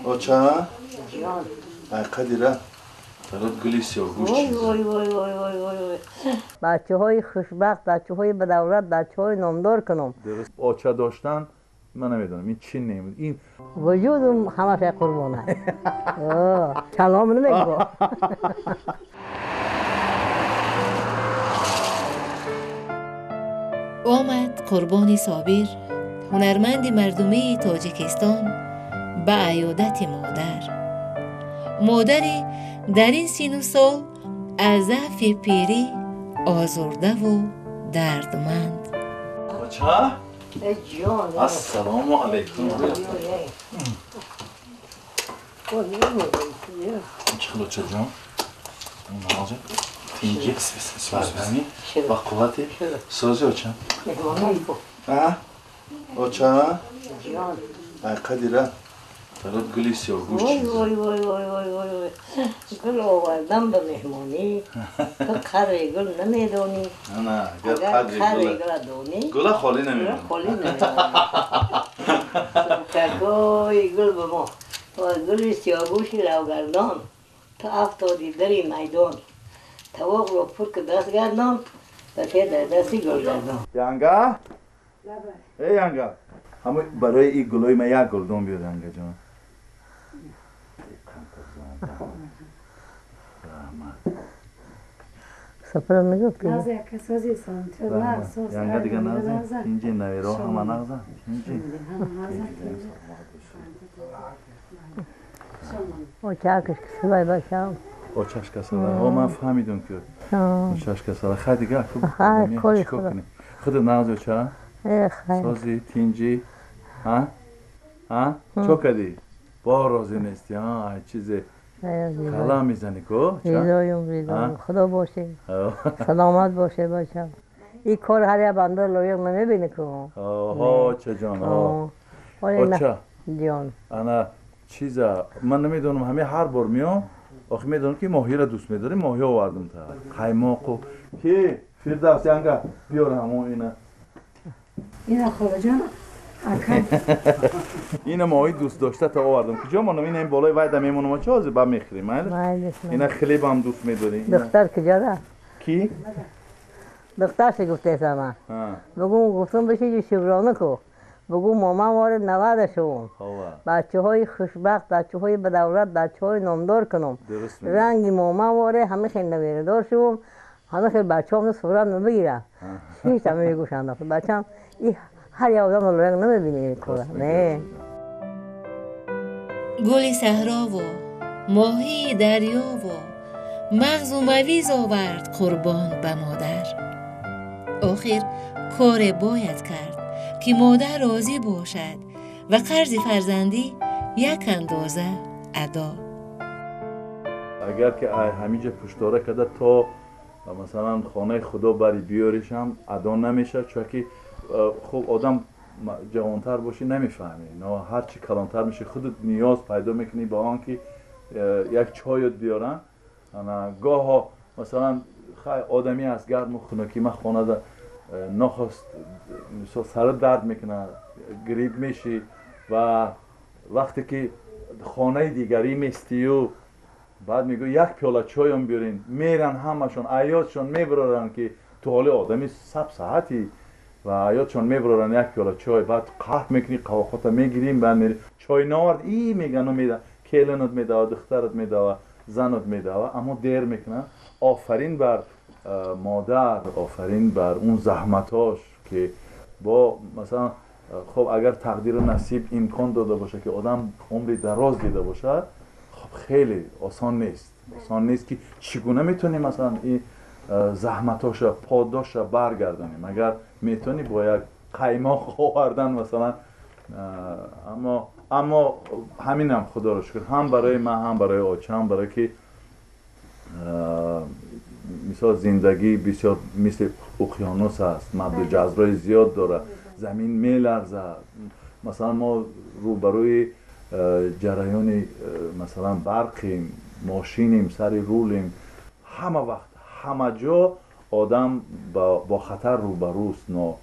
Оча? Ҷон. Ай қадира. Тарот гули сиёҳгӯш. Вой вой вой вой вой вой вой. Бачаҳои хушбахт, бачаҳои бадавлат, бачаҳои номдор кунам. Дуруст. Оча доштан ман намедонам ин чӣ неъмат. Ин вуҷудам ҳамааш қурбон аст. Калом намегӯ. Омад Қурбони Собир, ҳунарманди мардумии Тоҷикистон, ба аёдати модар. Модаре дар ин сину сол аз заъфи пирӣ озурдаву дардманд. Оча? Ассалому алайкум. Чӣ хел, очаҷон? Тинҷи, бардамӣ, ба қуввати сози, оча? Оча? Ай қадира. Тарот гули сиёҳгӯш. Вой вой вой вой вой вой вой. Гул овардам ба меҳмонӣ. Ту қадри гул намедонӣ. На, агар қадри гула донӣ. Гула холӣ намемонӣ. Холӣ намемонӣ. Какой гул ба мо. Гули сиёҳгӯши лавгардон. Ту афтодӣ дари майдон. Тавоқро пур ки даст гардон, ба те дар дасти гул гардон. Янга? Эй янга. Ҳама барои ин гулои ман як гулдон биёр, янга ҷон. Сафар мегуфт ки янга дига нағза, инҷи навиро ҳама нағза, инҷи. Очакаш касалай бачам. Очаш касала. О, ман фаҳмидам ки очаш касала. Хай дига, чикор кунем? Худ нағзи, оча? Сози, тинҷи? Ҳа? Ҳа? Чо кардӣ? Бо розӣ нестӣ, ҳа? Чизе калам мезанӣ ку? Ризоюм, ризоюм. Худо боше. Саломат боше, бачам. Ин кор ҳар як банда лоиқ намебинӣ ку. Ҳо, очаҷон, ҳо. Оча. Ҷон. Ана чиза, ман намедонам, ҳаме ҳар бор меом, охи медонам ки моҳиро дӯст медорӣ, моҳӣ овардам та. Қаймоқу. Ки? Фирдавс, янга, биёр ҳамон ина. Ина холаҷон, ака. Ина моҳӣ дӯст дошта та овардам. Куҷо монам? Ина ин болои вайда мемонам, ча ҳозир ба мехӯрем, майли? Ина хлебам дӯст медорӣ. Духтар куҷо рафт? Ки? Духтарша гуфтесам ман. Бугун гуфтам бишиҷи шукрона ку. Бугун моман ворид навада шавум. Бачаҳои хушбахт, бачаҳои бадавлат, бачаҳои номдор кунам. Ранги моман воре ҳама хел навирадор шавум. Ҳама хел бачаҳом сурат набигирам. Ҳеҷ ҳама мегӯшанд. Бачам и ҳар як одам лоиқ намебинӣ кора. Не. Гули саҳрову моҳии дарёву мағзу мавиз овард Қурбон ба модар. Охир коре бояд кард ки модар розӣ бошад ва қарзи фарзандӣ як андоза адо. Агар ки ҳаминҷа пуштора карда то масалан хонаи худо бари биёришам адо намешавад, чунки хуб одам ҷавонтар бошӣ намефаҳмӣ, но ҳарчи калонтар мешӣ худат ниёз пайдо мекунӣ ба он ки як чойот биёранд. Гоҳо масалан хай одамӣ аст, гарму хунукӣ, ман хонада нохост мисол сарат дард мекунад, грипп мешӣ ва вақте ки хонаи дигарӣ местию баъд мегӯ як пиёла чойам биёрин, меран ҳамашон аёдшон мебароранд ки ту ҳоли одами сабсаҳатӣ ва аёдшон мебароранд як пиёла чой, баъд қаҳр мекунӣ, қавоқота мегирим, баъд мери чой наовард и мегану меда, келинат медава, духтарат медава, занат медава, аммо дер мекунанд. Офарин бар модар, офарин бар он заҳматош ки бо масалан хуб агар тақдиру насиб имкон дода бошад ки одам умри дароз дида бошад, хуб хеле осон нест. Осон нест ки чӣ гуна метавонӣ масалан ин заҳматоша, подоша баргардонӣ. Магар метавонӣ бо як қаймоқ овардан масалан? Аммо ҳаминам худоро шукр, ҳам барои ман, ҳам барои очам, барои ки мисол зиндагӣ бисёр мисли уқёнус аст, мадду ҷазрои зиёд дорад, замин меларзад. Масалан мо рӯбарӯи ҷараёни масалан барқем, мошинем, сари рулем, ҳама вақт ҳама ҷо одам бо хатар рӯбарӯст. Но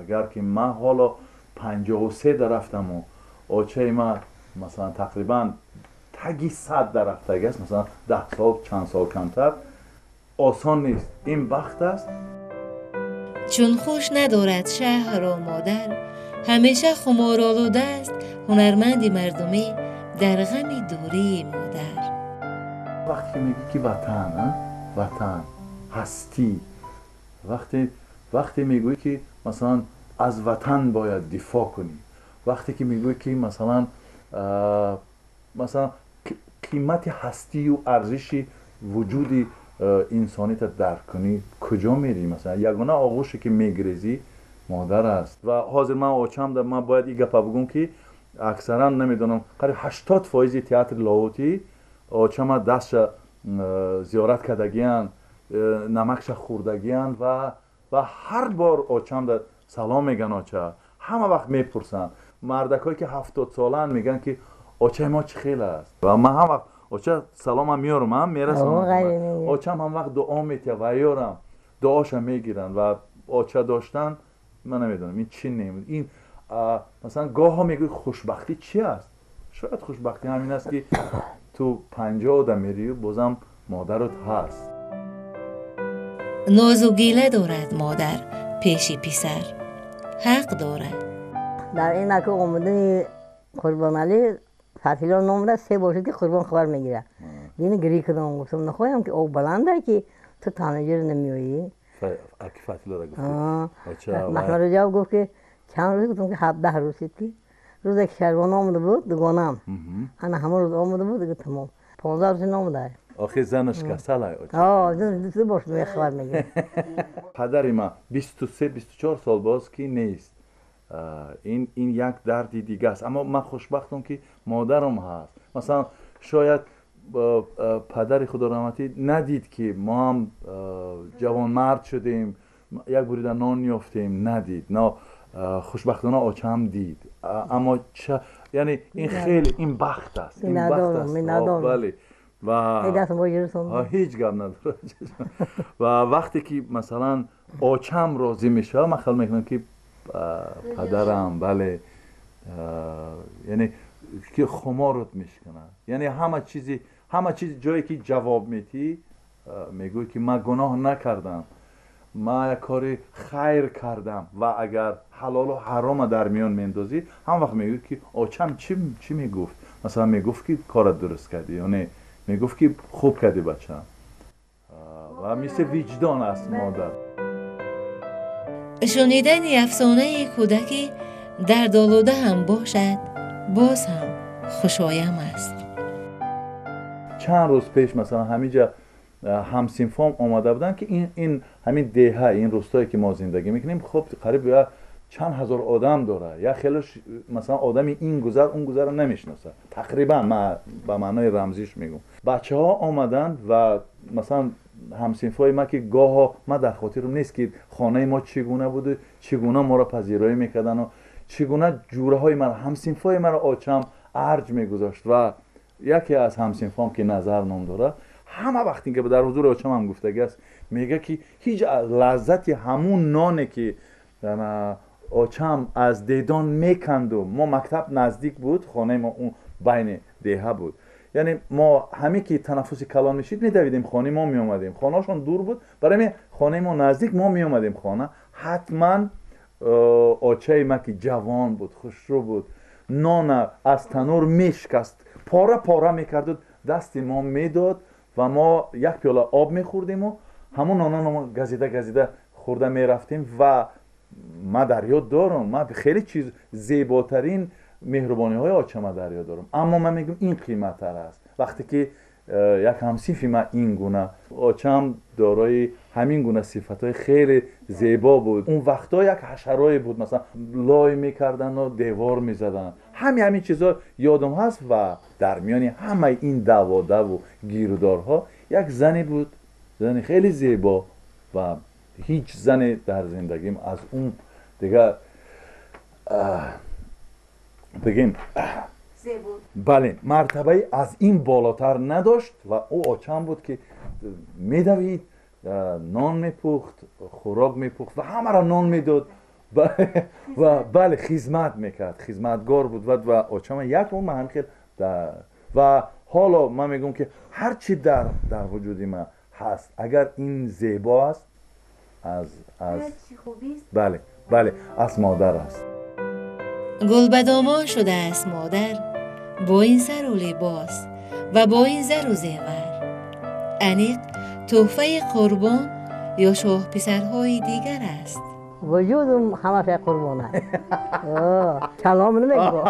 агар ки ман ҳоло 53 дарафтаму очаи ман масалан тақрибан таги 100 дар рафтагӣ аст, масалан 10 сол, чанд сол камтар, осон нест. Ин бахт аст. Чун хуш надорад шаҳрро модар, ҳамеша хуморолуда аст ҳунарманди мардумӣ дар ғами дурии модар. Вақте ки мегӯӣ ки ватан, ватан, ҳастӣ, вақте мегӯӣ ки масалан аз ватан бояд дифоъ кунӣ, вақте ки мегӯӣ ки масалан қимати ҳастию арзиши вуҷуди инсонита дарк кунӣ, куҷо мерӣ? Масалан ягона оғӯше ки мегирезӣ модар аст. Ва ҳозир ман очам, ман бояд ин гапа бигӯм ки аксаран намедонам, қариб 80% театри Лоҳутӣ очама дастша зиёрат кардагиянд, намакша хӯрдагиянд ва ҳар бор очам да салом меган. Оча ҳама вақт мепурсанд, мардакҳое ки 70 солаанд мегӯянд ки очаи мо чӣ хел аст. Ва ман ҳам вақт оча саломам меёрам, ҳам мерасонам. Очам ҳам вақт дуо метиҳад ва ёрам дуоша мегиранд. Ва оча доштан ман намедонам ин чӣ неъмат. Ин масалан гоҳҳо мегӯӣ хушбахтӣ чӣ аст? Шояд хушбахтӣ ҳамин аст ки ту 50 одам мерию бозам модарат ҳаст. Нозу гила дорад модар пеши писар, ҳақ дорад. Дар ин аку омадани Қурбоналӣ Фатило номда се бошад ки Қурбон хабар мегирад. Дини гирӣ кардам, гуфтам нахоҳам ки об баланда ки ту танаҷир намеоӣ. Аки Фатилора гуфтӣ? Маҳмад Раҷаб гуфт ки чанд рӯз? Гуфтам ки 17 рӯз шуд ки рӯзе ки Шарбон омада буд дугонам, ана ҳамон рӯз омада буд, дига тамом 15 рӯз номуда. Охир занаш касал ай? Ду бошад хабар мегирад. Падари ман 23-24 сол боз ки нест. Ин як дарди дига аст. Аммо ман хушбахтам ки модарам ҳаст. Масалан шояд падари худораҳматӣ надид ки мо ҳам ҷавонмард шудем, як бурида нон ёфтем, надид. Но хушбахтона очам дид. Аммо яъне ин хеле ин бахт аст. Ин бахт аст. Бале. Ва ҳеҷ гап надорад. Ва вақте ки масалан очам розӣ мешавад, ман хаёл мекунам ки падарам, бале, яъне ки хуморот мешканад. Яъне ҳама чиз ҷое ки ҷавоб метӣ, мегӯӣ ки ман гуноҳ накардам, ман як кори хайр кардам. Ва агар ҳалолу ҳарома дар миён мендозӣ, ҳам вақт мегӯӣ ки очам чӣ мегуфт? Масалан мегуфт ки корат дуруст кардӣ ё не, мегуфт ки хуб кардӣ бачам. Ва мисли виҷдон аст модар. Шунидани афсонаи кӯдакӣ дардолуда ҳам бошад, боз ҳам хушоям аст. Чанд рӯз пеш масалан ҳаминҷа ҳамсинфом омада буданд ки ин ҳамин деҳа, ин рӯстое ки мо зиндагӣ мекунем, хуб қариб чанд ҳазор одам дорад. Як хеле масалан одами ин гузар он гузарро намешиносад. Тақрибан ман ба маънои рамзиш мегӯм. Бачаҳо омаданд ва масалан ҳамсинфҳои ман ки гоҳо ман дар хотирам нест ки хонаи мо чӣ гуна буду чӣ гуна моро пазироӣ мекардану чӣ гуна ҷураҳои маро, ҳамсинфҳои маро очам арҷ мегузошт. Ва яке аз ҳамсинфҳом ки Назар ном дорад, ҳама вақте ки дар ҳузури очам ҳам гуфтагӣ аст, мегӯяд ки ҳеҷ лаззати ҳамун ноне ки очам аз дедон меканду, мо мактаб наздик буд, хонаи мо он байни деҳа буд, яъне мо ҳаме ки танаффуси калон мешид медавидем хонаи мо меомадем. Хонаашон дур буд, барои ҳамин хонаи мо наздик, мо меомадем хона. Ҳатман очаи ма ки ҷавон буд, хушрӯ буд, нона аз танур мешикаст, пора пора мекарду дасти мо медод ва мо як пиёла об мехӯрдему ҳамон нонро мо газида газида хӯрда мерафтем. Ва ман дар ёд дорам, ман хеле чиз зеботарин меҳрубониҳои очама дар ёд дорам. Аммо ман мегӯям ин қиматтар аст. Вақте ки як ҳамсинфи ман ин гуна, очам дорои ҳамин гуна сифатҳои хеле зебо буд. Он вақтҳо як ҳашарое буд, масалан лой мекардану девор мезаданд. Ҳамин чизҳо ёдам ҳаст. Ва дар миёни ҳамаи ин даводаву гирудорҳо як зане буд, зани хеле зебо, ва ҳеҷ зане дар зиндагим аз он дигар бигем, бале, мартабаи аз ин болотар надошт. Ва ӯ очам буд ки медавид, нон мепухт, хӯрок мепухт ва ҳамаро нон медод. Ва бале, хизмат мекард, хизматгор буд ва очама як умр ҳамин хел. Ва ҳоло ман мегӯям, ки ҳар чи дар вуҷуди ман ҳаст, агар ин зебо аст, аз бале, бале, аз модар аст. Гулбадомон шудааст модар бо ин сару либос ва бо ин зару зевар. Аниқ тӯҳфаи Қурбон ё шоҳписарҳои дигар аст. Вуҷудум ҳамаша қурбон аст. Калом намегӯ,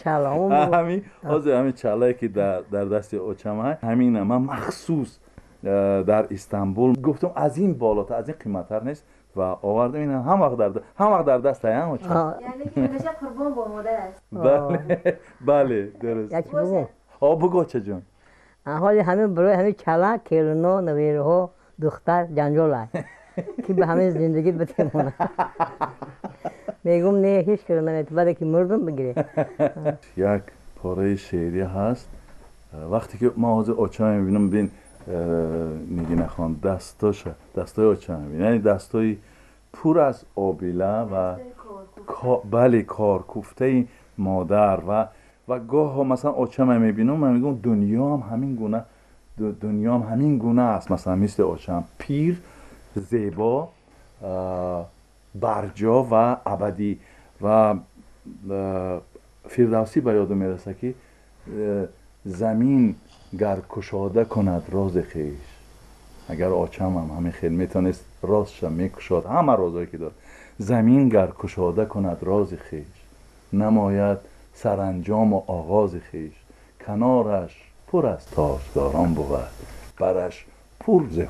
калом. Ҳамин ҳозир ҳамин чалае, ки дар дасти очам, ҳамина ман махсус дар Истанбул гуфтам, аз ин болотар, аз ин қиматтар нест, ва овардам. Ин ҳам вақт дар даст аян очам. Қурбон бо модар аст. Бале, бале, дуруст. Бугӯ, очаҷон. Ҳоли ҳамин барои ҳамин чала келино, навераҳо, духтар ҷанҷол аст, ки ба ҳамин зиндагӣ битемона. Мегум, не, ҳеҷ кара намет, баъде ки мурдум, бигире. Як пораи шеърӣ ҳаст. Вақте ки ман ҳозир очама мебинам, бин, Нигинахон, дастоша, дастои очама мебинам, яъне дастои пур аз обила ва, бале, коркуфтаи модар. Ва гоҳо масалан очама мебинам, ман мегӯям, дунёам ҳамин гуна, дунёам ҳамин гуна аст, масалан мисли очам пир, зебо, барҷо ва абадӣ. Ва Фирдавсӣ ба ёдам мерасад, ки замин гар кушода кунад рози хеш, агар очамам ҳамин хел метавонист розша мекушод, ҳама розое ки дорад, замин гар кушода кунад рози хеш, намояд саранҷому оғози хеш, канораш пур аз тоҷдорон бувад, бараш пур зи